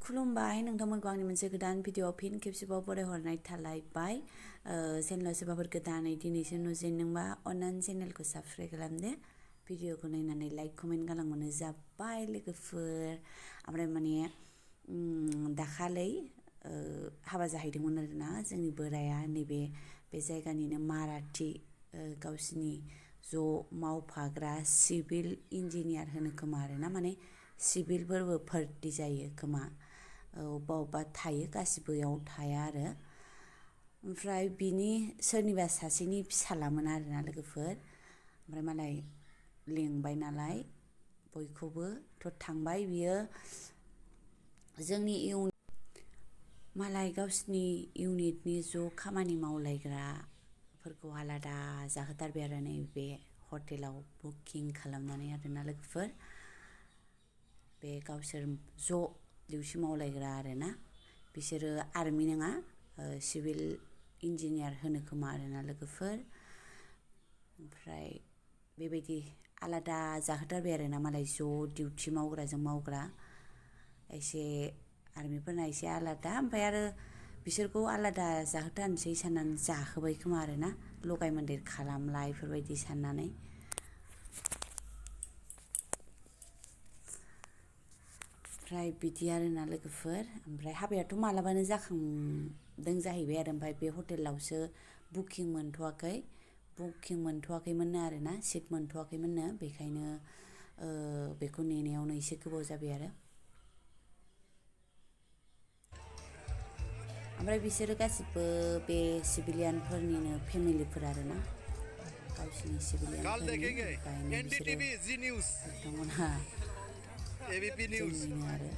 खुलुमबाय नोंथांमोनखौ आंनि मोनसे गोदान भिडिअ फिन खेबसेबाव बरायहरनाय थालायबाय चेनेलाव सोरबाफोर गोदानै दिनैसो नुजेनदोंबा अन्नानै चेनेलखौ साबस्क्राइब खालामदो भिडिअखौ नायनानै लाइक कमेन्ट गालांबानो जाबाय लोगोफोर ओमफ्राय माने दाखालै हाबा जाहैदोंमोन आरोना जोंनि बोराया नैबे बे जायगानिनो माराठी गावसिनि ज' मावफाग्रा सिभिल इन्जिनियार होनो खोमा आरोना माने सिभिलफोरबो भर्ति जायो खोमा अबेबा अबेबा थायो गासिबोयाव थाया आरो ओमफ्राय बिनि सोरनिबा सासेनि फिसालामोन आरोना लोगोफोर ओमफ्राय मालाय लेंबाय नालाय बयखौबो थ' थांबाय बियो जोंनि मालाय गावसिनि इउनिटनि ज' खामानि मावलायग्राफोरखौ आलादा जाहोथारबाय आरो नैबे हटेलाव बुकिं खालामनानै आरोना लोगोफोर बे गावसोर ज' डिउटि मावलायग्रा आरोना बिसोरो आर्मि नङा सिभिल इन्जिनियार होनो खोमा आरोना लोगोफोर ओमफ्राय बेबायदि आलादा जाहोथारबाय आरोना मालाय ज' डिउटि मावग्राजों मावग्रा एसे आर्मिफोरना एसे आलादा ओमफ्राय आरो बिसोरखौ आलादा जाहोथारनोसै साननानै जाहोबाय खोमा आरोना लगाय मोन्देर खालामला बेफोरबायदि साननानै ओमफ्राय बिदि आरोना लोगोफोर ओमफ्राय हाबायाथ' मालाबानो जाखांदों जाहैबाय आरो ओमफ्राय बे हटेलावसो बुकिं मोनथ'वाखैमोननो आरोना सिट मोनथ'वाखैमोननो बेखायनो बेखौ नेनायावनो एसे गोबाव जाबाय आरो ओमफ्राय बिसोरो गासिबो बे सिभिलियानफोरनिनो फेमिलिफोर आरोना गावसिनि सिभिलियानफोरनि ओमफ्राय बिसोरो बिथांमोनहा जोंनिनो आरो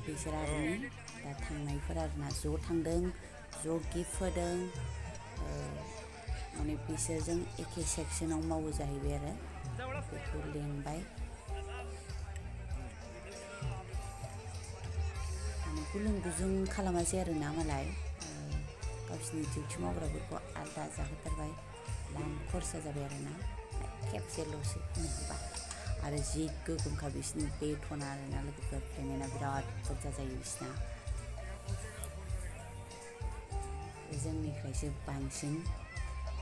बिसोर आर्मि दा थांनायफोर आरोना ज' थांदों ज' गिफ्ट होदों माने बिसोरजों एखे सेक्सनाव मावो जाहैबाय आरो बेखौ लेंबाय माने गुलुं गुजुं खालामासै आरोना मालाय गावसिनि डिउटि मावग्राफोरखौ आलादा जाहोथारबाय लाम खरसा जाबाय आरोना खेबसेल'सो होनोबा आरो जि गोगोमखा बिसिनि बेथना आरोना लोगोफोर पेमेन्टआ बिराद बुरजा जायो बिसिना जोंनिफ्रायसो बांसिन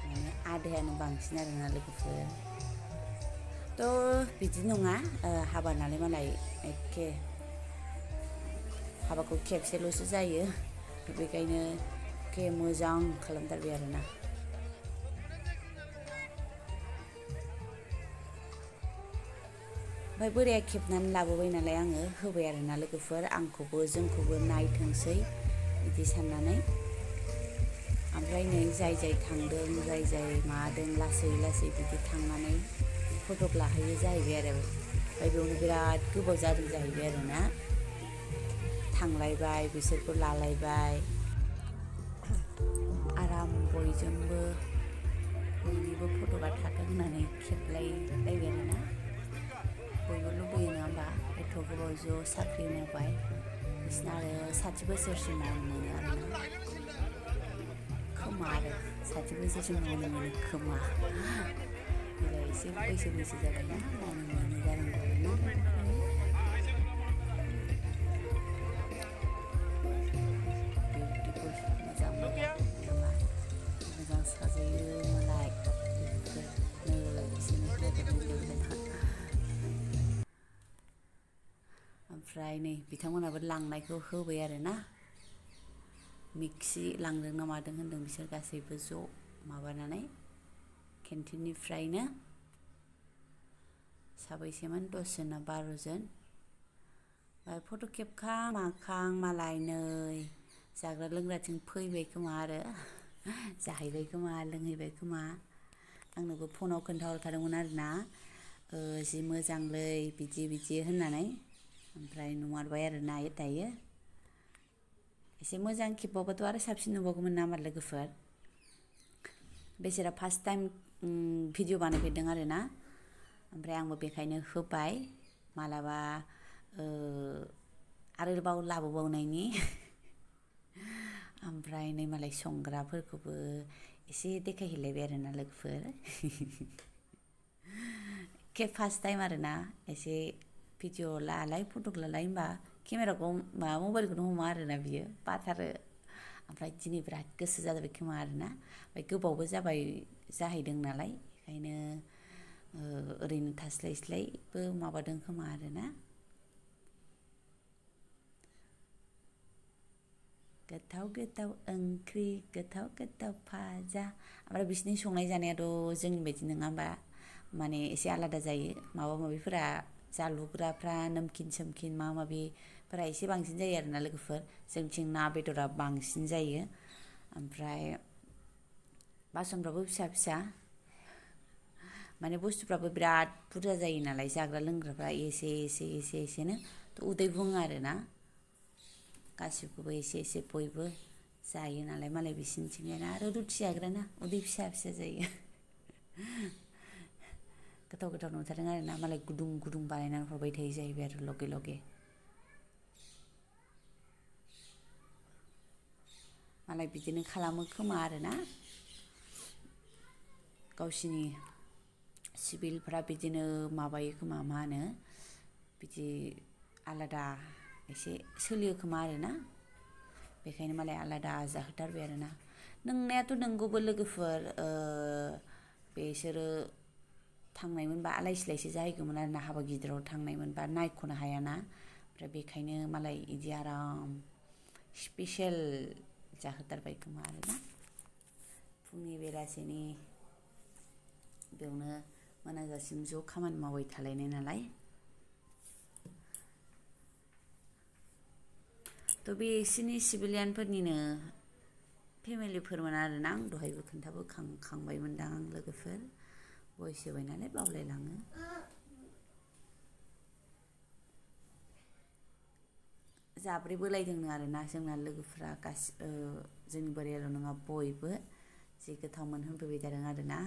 माने आदायानो बांसिन आरोना लोगोफोर थ' बिदि नङा हाबा नालाय मालाय एखे हाबाखौ खेबसेल'सो जायो बेखायनो एखे मोजां खालामथारबाय आरोना ओमफ्राय बोराया खेबनानै लाबोबाय नालाय आङो होबाय आरोना लोगोफोर आंखौबो जोंखौबो नायथोंसै बिदि साननानै ओमफ्राय नै जाय थांदों जाय मादों लासै लासै बिदि थांनानै फटक लाहैयो जाहैबाय आरो ओमफ्राय बेयावनो बिराद गोबाव जादों जाहैबाय आरोना थांलायबाय बिसोरखौ लालायबाय आराम बयजोंबो बयनिबो फटकआ थाथों होननानै खेबलायलायबाय आरोना बयबो लुबैयो नङा होमबा एथ' गोबाव ज' साख्रि मावबाय बिसोरना आरो 60 बोसोरसिम मावनो मोनो आरोना खोमा आरो 60 बोसोरसिम मावनो मोनो खोमा बेलाय एसे बैसो जाबायना मावनो मोनो जानांगौ बिउटिफुल मोजां मोजां साजायो मालाय ओमफ्राय नै बिथांमोनहाबो लांनायखौ होबाय आरोना मिक्सि लांदों ना मादों होनदों बिसोर गासैबो ज' माबानानै केन्टिननिफ्रायनो साबैसेमोन 10 जन ना 12 जन ओमफ्राय फट' खेबखां माखां मालाय नै जाग्रा लोंग्राथिं फैबाय खोमा आरो जाहैबाय खोमा लोंहैबाय खोमा आंनोबो फनाव खोन्थाहरखादोंमोन आरोना जि मोजांलै बिदि होननानै ओमफ्राय नुमारबाय आरोना दायो एसे मोजां खेबबावबाथ' आरो साबसिन नुबावगौमोन ना होमबा लोगोफोर बेसोरा फार्स्ट टाइम भिडिअ बानायफेरदों आरोना ओमफ्राय आंबो बेखायनो होबाय मालाबा आरोबाव लाबोबावनायनि ओमफ्राय नै मालाय संग्राफोरखौबो एसे देखायहैलायबाय आरोना लोगोफोर फार्स्ट टाइम आरोना एसे भिडिअ लालाय फटक लालाय होनबा केमेराखौ मबाइलखौनो हमा आरोना बियो बाथारो ओमफ्राय दिनै बिराद गोसो जादों खोमा आरोना ओमफ्राय गोबावबो जाबाय जाहैदों नालाय बेखायनो ओरैनो थास्लायस्लायबो माबादों खोमा आरोना गोथाव गोथाव ओंख्रि गोथाव गोथाव फाजा ओमफ्राय बिसिनि संनाय जानायाथ' जोंनि बायदि नङा होमबा माने एसे आलादा जायो माबा माबिफोरा जालुग्राफ्रा नमकिन सोमकिन माबा माबिफोरा एसे बांसिन जायो आरोना लोगोफोर जोंथिं ना बेदरा बांसिन जायो ओमफ्राय बासनफ्राबो फिसा फिसा माने बुस्थुफ्राबो बिराद बुरजा जायो नालाय जाग्रा लोंग्राफ्रा एसेनो उदै बुङो आरोना गासिबखौबो एसे बयबो जायो नालाय मालाय बिसिनिथिंजायना आरो रुथि जाग्राना उदै फिसा फिसा जायो गोथाव गोथाव नुथारदों आरोना मालाय गुदुं गुदुं बानायनानै हरबाय थायो जाहैबाय आरो लगे लगे मालाय बिदिनो खालामो खोमा आरोना गावसिनि सिभिलफ्रा बिदिनो माबायो खोमा मा होनो बिदि आलादा एसे सोलियो खोमा आरोना बेखायनो मालाय आलादा जाहोथारबाय आरोना नंनायाथ' नंगौबो लोगोफोर बिसोरो थांनायमोनबा आलाय सिलायसो जाहैगौमोन आरोना हाबा गिदिराव थांनायमोनबा नायख'नो हायाना ओमफ्राय बेखायनो मालाय इदि आराम स्पेसियेल जाहोथारबाय खोमा आरोना फुंनि बेलासिनि बेयावनो मोनाजासिम ज' खामानि मावबाय थालायनाय नालाय थ' बिसिनि सिभिलियानफोरनिनो फेमिलिफोरमोन आरोना आं दहायबो खोन्थाबोखांबायमोनदां आं लोगोफोर बयस होबाय नालाय बावलायलाङो जाब्रेबोलायदोंनो आरोना जोंना लोगोफ्रा जोंनि बोरायाल' नङा बयबो जि गोथाव मोनहोफैबाय थादों आरोना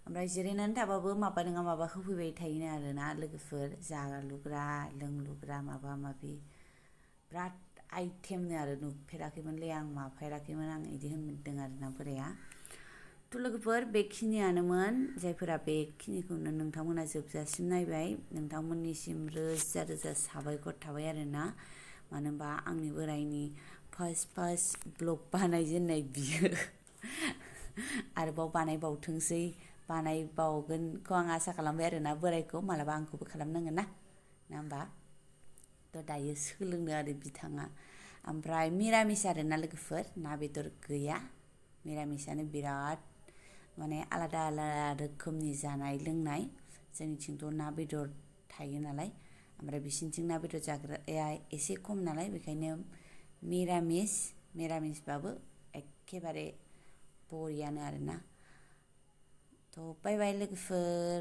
ओमफ्राय जिरायनानै थाबाबो माबा नङा माबा होफैबाय थायोनो आरोना लोगोफोर जालुग्रा लोंलुग्रा माबा माबि बिराद आइटेमनो आरो नुफेराखैमोनलै आं माफेराखैमोन आं इदि होनदों आरोना बोराया थ' लोगोफोर बेखिनियानोमोन जायफोरा बेखिनिखौनो नोंथांमोना जोबजासिम नायबाय नोंथांमोननिसिम रोजा रोजा साबायखर थाबाय आरोना मानो होनबा आंनि बोरायनि फार्स्ट ब्लग बानायजेननाय बियो आरोबाव बानायबावथोंसै बानायबावगोनखौ आं आसा खालामबाय आरोना बोरायखौ मालाबा आंखौबो खालामनांगोन ना होमबा थ' दायो सोलोंदों आरो बिथाङा ओमफ्राय मिरामिस आरोना लोगोफोर ना बेदर गैया मिरामिसानो बिराद माने आलादा आलादा रोखोमनि जानाय लोंनाय जोंनिथिंथ' ना बेदर थायो नालाय ओमफ्राय बिसिनिथिं ना बेदर जाग्राया एसे खम नालाय बेखायनो मिरामिसबाबो एखेबारे बरियानो आरोना थ' बाय बाय लोगोफोर